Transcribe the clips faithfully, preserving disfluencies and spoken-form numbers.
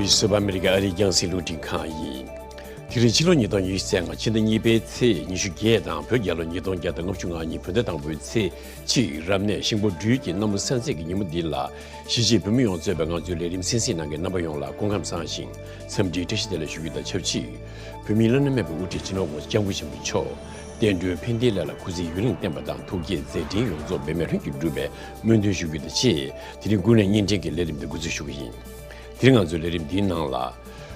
བོད་ཀྱི་སུད་བ་ཨ་མི་རི་ཀའི་ཨ་རིའི་རྒྱང་སྲིང་རླུང་འཕྲིན་ཁང་ཡིན། དེ་རིང་ཕྱི་ལོ་ཉིས་སྟོང་ཉི་ཤུ་རྩ་ལྔ་ཕྱི་ཟླ་གཉིས་པའི་ཚེས་ཉི་ཤུ་བརྒྱད་དང་བོད་རྒྱལ་ལོ་ཉིས་སྟོང་བརྒྱ་དང་ལྔ་བཅུ་ང་གཉིས་བོད་ཟླ་དང་པོའི་ཚེས་གཅིག་རབ་གནས་ཤིང་ཕོ་སྦྲུལ་གྱི་གནམ་ལོ་གསར་ཚེས་ཀྱི་ཉིན་མོ་འདི་ལ་གཞིས་བྱེས་བོད་མི་ཡོངས་གཙོས་པའི་ང་ཚོའི་ལས་རིམ་གསན་གཟིགས་གནང་མཁན་རྣམ་པ་ཡོངས་ལ་སྐུ་ཁམས་བཟང་ཞིང་འཚམས་འདྲིའི་བཀྲ་ཤིས་བདེ་ལེགས་ཞུ་རྒྱུ་དང་ཆབས་ཅིག་བོད་མིའི་བླ་ན་མེད་པའི་དབུ་ཁྲིད་སྤྱི་ནོར་༸གོང་ས་༸སྐྱབས་མགོན་ཆེན་པོ་མཆོག་བསྟན་འགྲོའི་ཕན་བདེའི་ལས་ལ་སྐུ་ཚེ་ཡུན་རིང་བརྟན་པ་དང་ཐུགས་བསྐྱེད་མཛད་འཕྲིན་ཡོངས་རྫོགས་འབད་མེད་ལྷུན་གྱིས་འགྲུབ་པའི་སྨོན་འདུན་ཞུ་རྒྱུ་དང་བཅས། དེ་རིང་སྐུ་ངལ་བརྙན་འཕྲིན་གྱི་ལས་རིམ་འདི་འགོ་འཛུགས་ཞུ་གི་ཡིན། དེ་རིང་ང་ཚོའི་ལས་རིམ་འདིའི་ནང་ལ།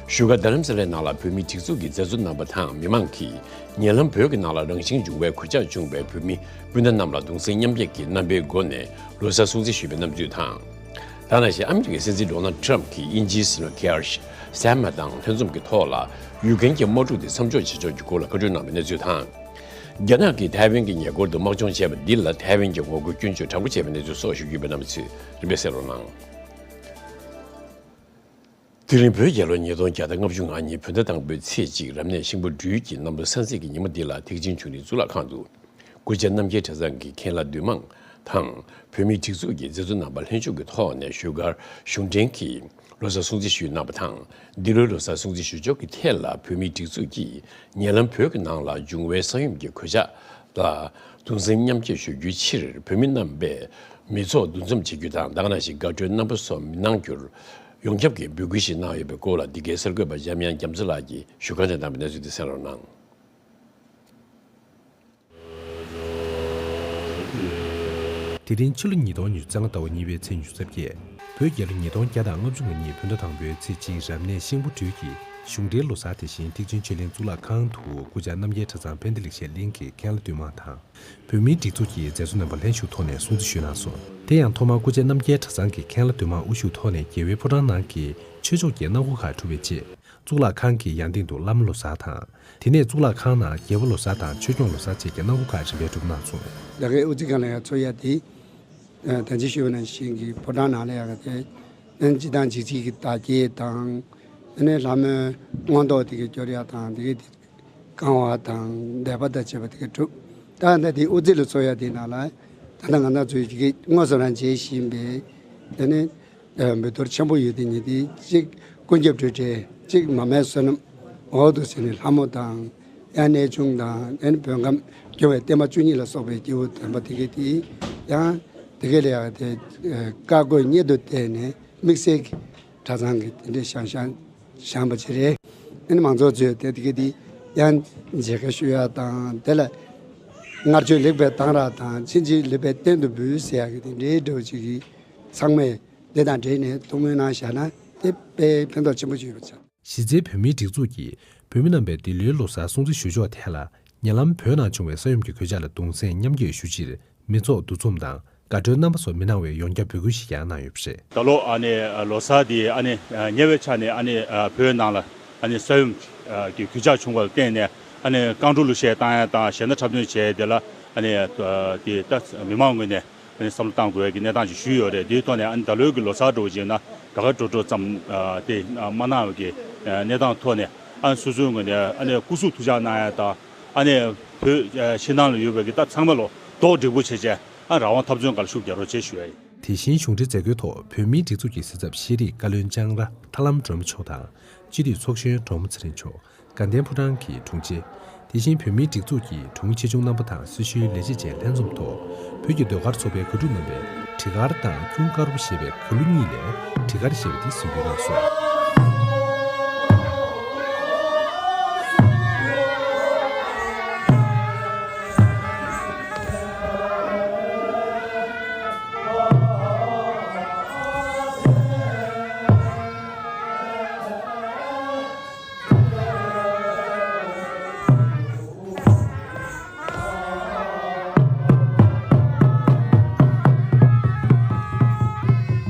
བཞུགས་སྒར་རྡ་རམ་ས་ལའི་ནང་ལ་བོད་མིའི་སྒྲིག་འཛུགས་ཀྱི་མཛད་གཙོ་རྣམ་པ་དང་མི་མང་གིས་ཉེ་ལམ་བོད་ཀྱི་ནང་ལ་རང་བཞིན་འབྱུང་བའི་གོད་ཆག་བྱུང་བའི་བོད་མི་སྤུན་ཟླ་རྣམས་ལ་གདུང་སེམས་མཉམ་སྐྱེད་ཀྱི་རྣམ་པའི་སྒོ་ནས་ལོ་གསར་སྲུང་བརྩི་ཞུས་པའི་གནས་ཚུལ་དང་། ད་ནང་བཞིན་ཨ་མི་རི་ཀའི་སྲིད་འཛིན་ཌོ་ནལ་ཌི་ཊརམ་ཕི་གྱིས་དབྱིན་ཇིའི་སྲིད་བློན་ཁེ་ཨར་སྟར་མར་དང་ལྷན་འཛོམས་ཀྱི་ཐོག་ལ་ཡུཀ་རེན་གྱི་དམག་འཁྲུག་དེ་མཚམས་འཇོག་བྱེད་ཕྱོགས་ཀྱི་སྐོར་ལ་བཀའ་འཁྲོལ་གནང་བའི་གནས་ཚུལ་དང་། རྒྱ་ནག་གིས་ཐའེ་ཝན་གྱི་ཉེ་འཁོར་དུ་དམག་སྦྱོང་བྱས་པ་འདི་ལ་ཐའེ་ཝན་གྱི་ངོ་རྒོལ་སྐྱོན་བརྗོད་དྲག་པོ་བྱས་པའི་གནས་ཚུལ་སོགས་ཞུ་རྒྱུ་ཡོད་པའི་གནས་ཚུལ་རིམ་པས་གསན་རོགས་གནང་། དེ་རིང་བོད་རྒྱལ་ལོ་ཉིས་སྟོང་བརྒྱ་དང་ལྔ་བཅུ་ང་གཉིས་བོད་ཟླ་དང་པོའི་ཚེས་གཅིག་རབ་གནས་ཤིང་ཕོ་སྦྲུལ་གྱི་གནམ་ལོ་གསར་ཚེས་ཀྱི་ཉིན་མོ་འདི་ལ་ཐེག་ཆེན་ཆོས་གླིང་གཙུག་ལག་ཁང་དུ། སྐུ་བཅར་རྣམ་རྒྱལ་གྲྭ་ཚང་གི་མཁན་བླ་འདུས་མང་དང་། བོད་མིའི་སྒྲིག་འཛུགས་ཀྱི་མཛད་གཙོ་རྣམ་པ་ལྷན་ཞུགས་ཀྱི་ཐོག་ནས་བཞུགས་སྒར་གཞུང་འབྲེལ་གྱིས་ལོ་གསར་སྲུང་བརྩི་ཞུས་གནང་བ་དང་། འདི་ལོའི་ལོ་གསར་སྲུང་བརྩི་ཞུ་ཕྱོགས་ཀྱི་ཐད་ལ་བོད་མིའི་སྒྲིག་འཛུགས་ཀྱིས་ཉེ་ལམ་བོད་ཀྱི་ནང་ལ་འབྱུང་བའི་ས་ཡོམ་གྱི་གོད་ཆག་ལ་གདུང་སེམས་མཉམ་སྐྱེད་ཞུ་རྒྱུའི་ཕྱིར་བོད་མི་རྣམ་པས་མི་ཚོགས་འདུ་འཛོམས་བྱེད་རྒྱུ་དང་། ད་ག་ནང་བཞིན་དགའ་སྤྲོའི་རྣམ་པ་སོགས་མི་གནང་རྒྱུར་ཡོངས་ཁྱབ་ཀྱིས་འབོད་སྐུལ་ཞིག་གནང་ཡོད་པའི་སྐོར་ལ་འདི་གའི་གསར་འགོད་པ་འཇམ་དབྱངས་རྒྱ་མཚོ་ལགས་ཀྱིས་ཞུ་སྒང་ནས་གནང་བའི་གནས་ཚུལ་དེ་གསན་རོགས་གནང་། དེ་རིང་ཕྱི་ལོ་ཉིས་སྟོང་ཉི་ཤུ་རྩ་ལྔ་ཟླ་བ་གཉིས་པའི་ཚེས་ཉི་ཤུ་རྩ་བརྒྱད། བོད་རྒྱལ་ལོ་ཉིས་སྟོང་བརྒྱ་དང་ལྔ་བཅུ་ང་གཉིས་བོད་ཟླ་དང་པོའི་ཚེས་གཅིག་རབ་གནས་ཤིང་ཕོ་སྦྲུལ་གྱི་གཞུང་འབྲེལ་ལོ་གསར་དེ་བཞིན་ཐེག་ཆེན་ཆོས་གླིང་གཙུག་ལག་ཁང་དུ་སྐུ་བཅར་རྣམ་རྒྱལ་གྲྭ་ཚང་ཕན་བདེ་ལེགས་བཤད་གླིང་གི་མཁན་བླ་འདུས་མང་དང་། བོད་མིའི་སྒྲིག་འཛུགས་ཀྱི་མཛད་གཙོ་རྣམ་པ་ལྷན་ཞུགས་ཐོག་ནས་སྲུང་བརྩི་ཞུས་གནང་སོང་། དེ་ཡང་ཐོག་མར་སྐུ་བཅར་རྣམ་རྒྱལ་གྲྭ་ཚང་གི་མཁན་བླ་འདུས་མང་དབུ་བཞུགས་ཐོག་ནས་རྒྱལ་བའི་ཕོ་བྲང་ནང་གི་ཆོས་ཕྱོགས་ཀྱི་གནང་སྒོ་ཁག་གྲུབ་པའི་རྗེས། གཙུག་ལག་ཁང་གི་ཡང་སྟེང་དུ་བླ་མ་ལོ་གསར་དང་། དེ་ནས་གཙུག་ལག་ཁང་ནང་རྒྱལ་པོ་ལོ་གསར་དང་ཆོས་སྐྱོང་ལོ་གསར་བཅས་ཀྱི་གནང་སྒོ་ཁག་རིམ་པས་གྲུབ་གནང་སོང་། ད་གའི་དབུ་རྩེ་ཁང་ལ་ཡང་ཚོགས་ཡ་དེ། ད་ཅི་ཞུ་བ་ནང་བཞིན་གྱི་ཕོ་བྲང་ནང་ལ་ཡང་དེ། སྤྱི་དང་འཇིགས་བྱེད་ཀྱི་བདག་བསྐྱེད་དང་། ཨ་ནི་ལྷ་མོའི་མངོན་རྟོགས་དེ་གའི་སྐྱོར་ཡ་དང་དེ་གའི་དེ། བསྐང་བ་དང་བཟླས་པ་དང་བཅས་པ་དེ་གའི་གྲུབ། ད་ལྟ་དེ་དབུ་རྩེ་ལ་ཚོགས་ཡ་དེ་ནང་ལ། ད་ལྟ་ང་ཚོ་ཚོས་དེ་གའི་དངོས་སུ་རང་མཇལ་བཞིན་པའི། ཨ་ནི། འོས་བསྡུར་ཆེན་པོ་ཡོད་དེ་ཉིད་དེ་གཅིག་ཀུན་ཁྱབ་སྤྲོས་བྲལ་གཅིག་མ་མའི་བསོད་ནམས་འོག་ཏུ་ཟེར་ནས་ལྷ་མོ་དང་། ཡང་གནས་ཆུང་དང་ཡང་བོད་ཁམས་སྐྱོང་བའི་བརྟན་མ་བཅུ་གཉིས་ལ་སོགས་པའི་སྐྱེས་བུ་དམ་པ་དེ་གའི་དེ་ཡང་དེ་གའི་ལ་ཡང་དེ་བཀའ་བསྒོ་གཉེར་དུ་བསྟེན་ནས་དམིགས་བསལ་གྱི་གྲྭ་ཚང་གི་དེ་འདྲའི་བཤམས་བཤམས་བཤམས་པ་ཅིག་རེད། ཨ་ནི་མང་ཚོགས་ཚོས་དེ་དེ་གའི་དེ་ཡང་མཇལ་ཁ་ཞུ་ཡ་དང་དེ་ལ་སྔར་ཆད་ལེགས་པའི་གཏང་རག་དང་ཕྱིན་ཆད་ལེགས་པའི་རྟེན་དུ་འབུལ་ཟེར་ཡ་གི་དེ་འདྲའི་འདྲ་བོ་ཅིག་གིས་ཚང་མས། དེ་དང་འབྲེལ་ནས་ཐུགས་སྨོན་གནང་བཞག་ན་དེ་དཔེ་ཕན་ཐོགས་ཆེན་པོ་ཞིག་ཡོད་པ་ཆགས། གཞི་རྩའི་བོད་མིའི་སྒྲིག་འཛུགས་ཀྱིས་བོད་མི་རྣམ་པས་འདི་ལོའི་ལོ་གསར་སྲུང་བརྩི་ཞུ་ཕྱོགས་ཐད་ལ་ཉེ་ལམ་བོད་ནང་བྱུང་བའི་ས་ཡོམ་གྱི་གོད་ཆག་ལ་གདུང་སེམས་མཉམ་སྐྱེད་ཞུ་ཕྱིར་མི་ཚོགས་འདུ་འཛོམས་དང་དགའ་སྤྲོའི་རྣམ་པ་སོགས་མི་གནང་བའི་ཡོངས་ཁྱབ་འབོད་སྐུལ་ཞིག་ཀྱང་གནང་ཡོད་པ་རེད། ད་ལོ་ཨ་ནི་ལོ་གསར་འདི་ཨ་ནི་ཉེ་བའི་ཆར་ནས་ཨ་ནི་བོད་ནང་ལ་ཨ་ནི་ས་ཡོམ་གྱི་གོད་ཆག་བྱུང་བར་བརྟེན་ནས་ཨ་ནི་རྐང་བྲོ་གླུ་གཞས་བཏང་ཡ་དང་གཞས་སྣ་འཁྲབ་སྟོན་བྱས་དེ་ལ་ཨ་ནི་དེ་ད་མི་མང་ངོས་ནས། ཨ་ནི་བསམ་བློ་བཏང་དགོས་ཀྱི་གནས་སྟངས་ཅིག་ཞུས་ཡོད་རེད། དེའི་ཐོག་ནས་ཨ་ནི་ད་ལོའི་གི་ལོ་གསར་འགྲོ་བཞིན་ན་དགའ་དགའ་སྤྲོ་སྤྲོ་ཙམ་དེ་མ་གནང་བའི་གི་གནས་སྟངས་ཐོག་ནས་ཨ་ནི་སོ་སོའི་ངོས་ནས་ཨ་ནི་སྐུ་གཟུགས་ཐུགས་ཅག་གནང་ཡ་དང་ཨ་ནི་བོད་ཕྱི་ནང་ལ་ཡོད་པའི་གི་ད་ཚང་མ་ལོ་རྡོག་སྒྲིལ་པོ་བྱས་བྱས་ཨ་རང་དབང་འཐབ་རྩོད་སྒང་ལ་ཤུགས་རྒྱག་རོགས་བྱེད་ཞུ་ཡ་ཡིན། དེ་བཞིན་གཞུང་འབྲེལ་མཛད་སྒོའི་ཐོག་བོད་མིའི་སྒྲིག་འཛུགས་ཀྱི་སྲིད་ཚབ་ཤེས་རིག་བཀའ་བློན་ལྕང་ར་ཐར་ལམ་སྒྲོལ་མ་མཆོག་དང་། སྤྱི་འཐུས་ཚོགས་གཞོན་གྲོང་པ་ཚེ་རིང་མཆོག་དགའ་ལྡན་ཕོ་བྲང་གི་དྲུང་ཆེ། དེ་བཞིན་བོད་མིའི་སྒྲིག་འཛུགས་ཀྱི་དྲུང་ཆེ་ཆུང་རྣམ་པ་དང་སྲི་ཞུའི་ལས་བྱེད་བཅས་ལྷན་འཛོམས་ཐོག་བོད་ཀྱི་ཟློས་གར་ཚོགས་པའི་གོ་སྒྲིག་རྣམ་པས་བྲི་གར་དང་ཁྱུང་དཀར་པོ་ཞེས་པའི་གར་གླུ་གཉིས་ལས་བྲི་གར་ཞེས་པ་འདི་གཟིགས་འབུལ་གནང་སོང་།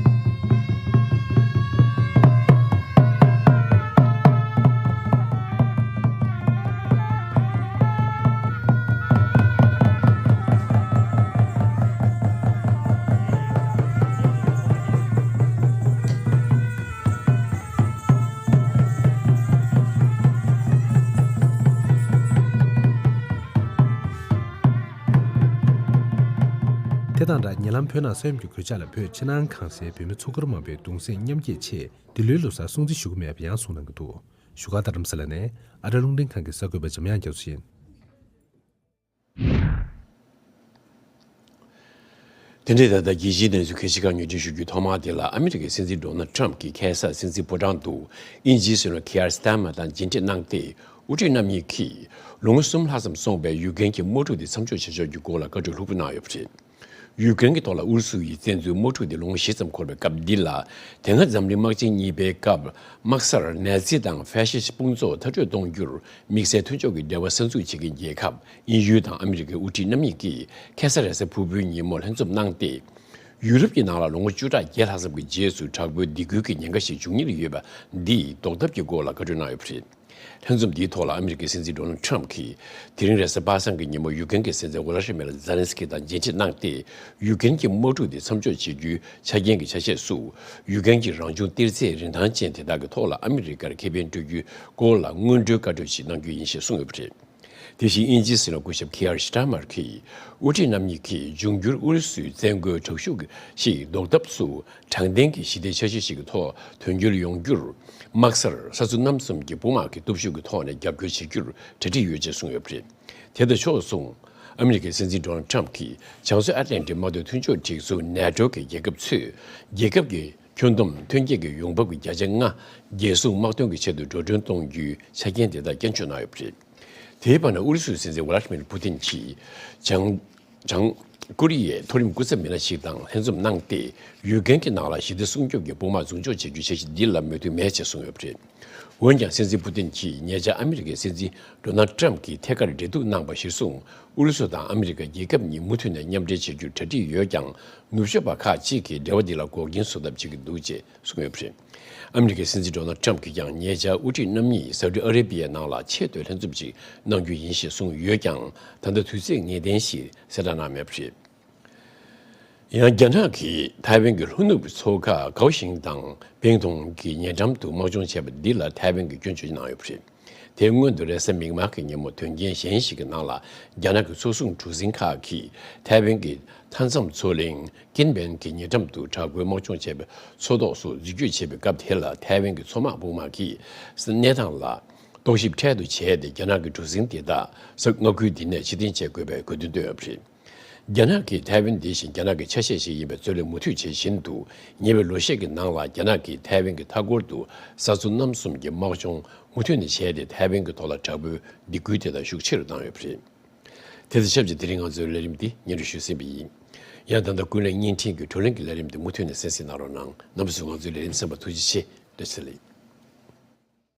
དང་སྦྲགས་ཉེ་ལམ་བོད་ནང་ས་ཡོམ་གྱི་གོད་ཆག་ལ་བོད་ཕྱི་ནང་གང་སའི་བོད་མི་ཚོགས་སྒེར་མང་པོས་གདུང་སེམས་མཉམ་སྐྱེད་ཆེད་འདི་ལོའི་ལོ་གསར་སྲུང་བརྩི་ཞུ་གི་མེད་པ་ཡང་གསུངས་གནང་གི་འདུག་བཞུགས་སྒར་རྡ་རམ་ས་ལ་ནས་ཨ་ར་རླུང་འཕྲིན་ཁང་གི་གསར་འགོད་པ་འཇམ་དབྱངས་རྒྱ་མཚོ་ཡིན། དེ་འདྲའི་ད་ལྟ་རྒྱལ་སྤྱིའི་གནས་ཚུལ་གལ་ཆེ་ཁག་ཉུང་འཕྲི་ཞུ་རྒྱུའི་ཐོག་མ་དེ་ལ། ཨ་མི་རི་ཀའི་སྲིད་འཛིན་ཌོ་ནལ་ཊམ་གྱིས་ཁ་སང་སྲིད་འཛིན་ཕོ་བྲང་དུ་དབྱིན་ཇིའི་སྲིད་བློན་ཁི་ཡར་སི་ཏཱར་མར་དང་མཇལ་འཕྲད་གནང་སྟེ། དབུ་ཁྲིད་རྣམ་གཉིས་ཀྱིས་ལོ་ངོ་གསུམ་ལྷག་ཙམ་སོང་བའི་ཡུཀ་རེན་གྱི་དམག་འཁྲུག་དེ་མཚམས་འཇོག་བྱ་ཕྱོགས་ཀྱི་སྐོར་ལ་བཀའ་གྲོས་ལྷུག་པོ་གནང་ཡོད་པ་རེད། ཡུཀ་རེན་གྱི་ཐོག་ལ་ཨུ་རུ་སུ་ཡིས་བཙན་འཛུལ་དམག་འཁྲུག་དེ་ལོ་ངོ་བཞི་ཙམ་འཁོར་བའི་སྐབས་འདི་ལ། དེ་སྔ་འཛམ་གླིང་དམག་ཆེན་གཉིས་པའི་སྐབས་དམག་སར་ནཱ་ཛི་དང་ཧྥ་ཤི་སི་དཔུང་ཚོགས་མཐར་སྐྲོད་གཏོང་རྒྱུར་དམིགས་བསལ་མཐུན་ཕྱོགས་ཀྱི་འབྲེལ་བ་གསར་འཛུགས་བྱེད་མཁན་རྒྱལ་ཁབ་དབྱིན་ཡུལ་དང་ཨ་མི་རི་ཀའི་དབུ་ཁྲིད་རྣམ་གཉིས་ཀྱིས་ཁ་སང་རེས་གཟའ་ཕུར་བུའི་ཉིན་མོ་ལྷན་འཛོམས་གནང་སྟེ། ཡུ་རོབ་ཀྱི་ནང་ལ་ལོ་ངོ་བཅུ་ཕྲག་བརྒྱད་ལྷག་ཙམ་གྱི་རྗེས་སུ་དྲག་པོའི་སྡིགས་སྐུལ་གྱི་ཉེན་ཁ་ཞིག་འབྱུང་ཉེན་ཡོད་པ་འདིའི་ཟློག་ཐབས་ཀྱི་སྐོར་ལ་བཀའ་གྲོས་གནང་ཡོད་པ་རེད། ལྷན་འཛོམས་འདིའི་ཐོག་ལ་ཨ་མི་རི་ཀའི་སྲིད་འཛིན་ཌོ་ནལ་ཊམ་གྱིས་དེ་རིང་རེས་གཟའ་པ་སངས་ཀྱི་ཉིན་མོ་ཡུཀ་རེན་གྱི་སྲིད་འཛིན་ཝོ་ལ་ཤི་མིར་ཛེ་ལན་སི་ཀི་དང་མཇལ་འཕྲད་གནང་སྟེ། ཡུཀ་རེན་གྱི་དམག་འཁྲུག་དེ་མཚམས་འཇོག་བྱེད་རྒྱུའི་ཆ་རྐྱེན་གྱི་ཆ་ཤས་སུ། ཡུཀ་རེན་གྱི་རང་བྱུང་གཏེར་རྫས་རིན་ཐང་ཅན་དེ་དག་གི་ཐོག་ལ་ཨ་མི་རི་ཀར་ཁེ་ཕན་སྤྲོད་རྒྱུའི་སྐོར་ལ་སྔོན་འགྲོའི་བཀའ་གྲོས་ཤིག་གནང་རྒྱུ་ཡིན་ཞེས་གསུངས་ཡོད་པ་རེད། དེ་བཞིན་དབྱིན་ཇིའི་སྲིད་བློན་སྐུ་ཞབས་ཁི་ཡར་སི་ཊར་མར་གྱིས། དབུ་ཁྲིད་རྣམ་གཉིས་ཀྱིས་འབྱུང་འགྱུར་ཨུ་རུ་སུའི་བཙན་རྒོལ་དྲག་ཤུགས་ཤིག་ཟློག་ཐབས་སུ། དྲང་བདེན་གྱི་ཞི་བདེའི་འཆར་གཞི་ཞིག་གི་ཐོག་དོན་འཁྱོལ་ཡོང་རྒྱུར། དམག་སར་ས་མཚོ་གནམ་གསུམ་གྱི་དཔུང་དམག་གི་སྟོབས་ཤུགས་ཀྱི་ཐོག་ནས་རྒྱབ་སྐྱོར་བྱེད་རྒྱུར་གྲ་སྒྲིག་ཡོད་ཅེས་གསུངས་ཡོད་པ་རེད། དེ་དང་ཕྱོགས་མཚུངས། ཨ་མི་རི་ཀའི་སྲིད་འཛིན་ཌོ་ནལ་ཊམ་གྱིས་བྱང་མཚོ་ཨེཊ་ལན་ཊིག་དམག་དོན་མཐུན་ཕྱོགས་སྒྲིག་འཛུགས་ནེ་ཊོ་གི་རྒྱལ་ཁབ་ཚོས། རྒྱལ་ཁབ་ཀྱི་ཁྱོན་བསྡོམས་ཐོན་སྐྱེད་ཀྱི་ཡོང་འབབ་ཀྱི་བརྒྱ་ཆ་ལྔ། རྒྱལ་སྲུང་དམག་དོན་གྱི་ཆེད་དུ་འགྲོ་གྲོན་གཏོང་རྒྱུའི་ཆ་རྐྱེན་དེ་དག་སྐྱོན་བརྗོད་གནང་ཡོད་པ་རེད། དེའི་བར་ན་ཨུ་རུ་སུའི་སྲིད་འཛིན་ཝ་ལ་ཏི་མིར་པུ་ཏིན་གྱིས། བྱང་། བྱང་ཀོ་རི་ཡའི་མཐོ་རིམ་སྐུ་ཚབ་མི་སྣ་ཞིག་དང་ལྷན་འཛོམས་གནང་སྟེ། ཡུཀ་རེན་གྱི་ནང་ལ་ཞི་བདེ་སྲུང་སྐྱོབ་ཀྱི་དཔུང་དམག་འཛུགས་འཇོག་བྱེད་རྒྱུའི་འཆར་གཞི་འདི་ལ་མོས་མཐུན་མེད་ཅེས་གསུངས་ཡོད་པ་རེད། འོན་ཀྱང་སྲིད་འཛིན་པུ་ཏིན་གྱིས་ཉེ་ཆར་ཨ་མི་རི་ཀའི་སྲིད་འཛིན་ཌོ་ནལ་ཏྲམ་གྱིས་ཐད་ཀར་འབྲེལ་གཏུག་གནང་བ་གཞིར་བཟུང་། ཨུ་རུ་སུ་དང་ཨ་མི་རི་ཀ་རྒྱལ་ཁབ་གཉིས་མུ་མཐུད་ནས་མཉམ་འབྲེལ་བྱེད་རྒྱུར་གྲ་སྒྲིག་ཡོད་ཀྱང་། ནུབ་ཕྱོགས་པ་ཁག་ཅིག་གིས་འབྲེལ་བ་འདི་ལ་འགོག་རྐྱེན་བཟོ་ཐབས་བྱེད་ཀྱི་འདུག་ཅེས་གསུངས་ཡོད་པ་རེད། ཨ་མི་རི་ཀའི་སྲིད་འཛིན་ཌོ་ནལ་ཏྲམ་གྱིས་ཀྱང་ཉེ་ཆར་དབུ་ཁྲིད་རྣམ་གཉིས་སའུ་ཏི་ཨ་རེ་བྷི་ཡའི་ནང་ལ་ཆེས་མཐོའི་ལྷན་འཛོམས་ཤིག་གནང་རྒྱུ་ཡིན་ཞེས་གསུངས་ཡོད་ཀྱང་། ད་ལྟ་དུས་ཚོད་ངེས་གཏན་ཞིག་གསལ་བསྒྲགས་གནང་མེད་པ་རེད། ཡང་རྒྱ་ནག་གིས་ཐའེ་ཝན་གྱི་ལྷོ་ནུབ་མཚོ་ཁ་གའོ་ཤིང་དང་པེང་ཏུང་གི་ཉེ་འགྲམ་དུ་དམག་སྦྱོང་བྱས་པ་འདི་ལ་ཐའེ་ཝན་གྱིས་སྐྱོན་བརྗོད་གནང་ཡོད་པ་རེད། དེའི་སྔོན་དུ་རེས་གཟའ་མིག་དམར་གྱི་ཉིན་མོ་དོན་རྐྱེན་གཞན་ཞིག་གི་ནང་ལ། རྒྱ་ནག་གི་མཚོ་སྲུང་གྲུ་གཟིངས་ཁག་གིས་ཐའེ་ཝན་གྱི་མཐའ་མཚམས་མཚོ་གླིང་ཀིན་བན་གྱི་ཉེ་འགྲམ་དུ་དྲག་པོའི་དམག་སྦྱོང་བྱས་པའི་མཚོ་ཐོག་སོགས་འཛུལ་སྐྱོད་བྱས་པའི་སྐབས་དེ་ལ། ཐའེ་ཝན་གྱི་མཚོ་དམག་དཔུང་དམག་གིས་གནས་སྟངས་ལ་རྟོག་ཞིབ་འཕྲལ་དུ་བྱས་ཏེ། རྒྱ་ནག་གི་གྲུ་གཟིངས་དེ་དག་ས་མངའ་ཁུལ་འདི་ནས་ཕྱིར་འཐེན་བྱེད་དགོས་པའི་དགོས་འདུན་བཏོན་ཡོད་པ་རེད། རྒྱ་ནག་གིས་ཐའེ་ཝན་འདི་བཞིན་རྒྱ་ནག་གི་ཆ་ཤས་ཤིག་ཡིན་པའི་རྩོད་ལས་མུ་མཐུད་བྱེད་བཞིན་དུ། ཉེ་བའི་ལོ་ཤས་ཀྱི་ནང་ལ་རྒྱ་ནག་གིས་ཐའེ་ཝན་གྱི་མཐའ་འཁོར་དུ་ས་མཚོ་གནམ་གསུམ་གྱི་དམག་སྦྱོང་མུ་མཐུད་ནས་བྱས་ཏེ། ཐའེ་ཝན་གྱི་ཐོག་ལ་དྲག་པོའི་སྡིགས་སྐུལ་དེ་དག་ཤུགས་ཆེ་རུ་བཏང་ཡོད་པ་རེད། དེ་དང་ཆབས་ཅིག་དེ་རིང་ང་ཚོའི་ལས་རིམ་འདི་སྙན་སྒྲོན་ཞུས་ཟིན་པ་ཡིན། ཡང་ད་ལྟ་ཀུན་གླེང་བརྙན་འཕྲིན་གྱི་བགྲོ་གླེང་གི་ལས་རིམ་འདི་མུ་མཐུད་ནས་གསན་གཟིགས་གནང་རོགས་གནང་། རྣམ་པ་ཚོས་ང་ཚོའི་ལས་རིམ་གསན་པར་ཐུགས་རྗེ་ཆེ། བཀྲ་ཤིས་བདེ་ལེགས།